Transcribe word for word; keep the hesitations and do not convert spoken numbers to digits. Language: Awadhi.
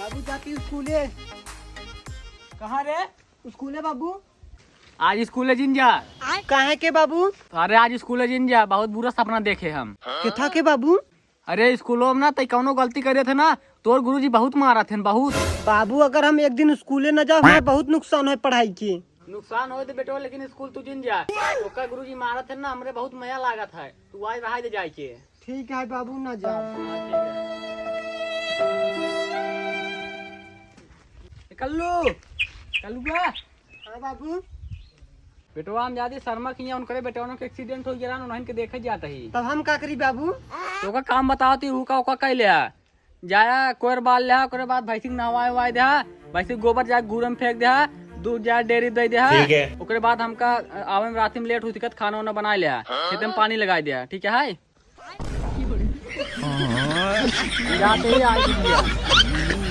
बाबू जाती स्कूले। कहाँ रे? स्कूले बाबू। आज स्कूले जिन जा। काहे के बाबू? अरे आज स्कूले जिन जा, बहुत बुरा सपना देखे हम। केथा के बाबू? अरे स्कूलो में ना तई कौनो गलती करे थे ना, तोर गुरुजी बहुत मारा थे बहुत। बाबू अगर हम एक दिन स्कूले न जाओ, हमारे बहुत नुकसान है पढ़ाई के। नुकसान होए तो बेटवा, लेकिन स्कूल तू जिन जा। ओकर गुरुजी मारत है ना, हमरे बहुत मया लागत है। तू आज रहा दे जाए के। ठीक है बाबू, ना जाओ। हाँ, ठीक है। ए, कल्लू, कल्लुआ। हाँ बाबू। बेटवा, हम जाती शर्मा के यहाँ, उनकरे बेटवा के एक्सीडेंट हो गया, उन्हन के देखे जात ही। तब हम का करी बाबू? तो ओका काम बताओ ती, ऊ का ओका कह ले। जाया कोयर बाल ले, ओकरे बाद भैंसी के नहवाए उवाए दे, भैंसी के गोबर जाए घूरे में फेंक दे, दूध जाए डेयरी दे दे। ठीक है। ओकरे बाद हमका आवे में रात में लेट हुई, खाना वाना बनाए ले, खेते में पानी लगाए दे, ठीक है? जाते ही आई दिया।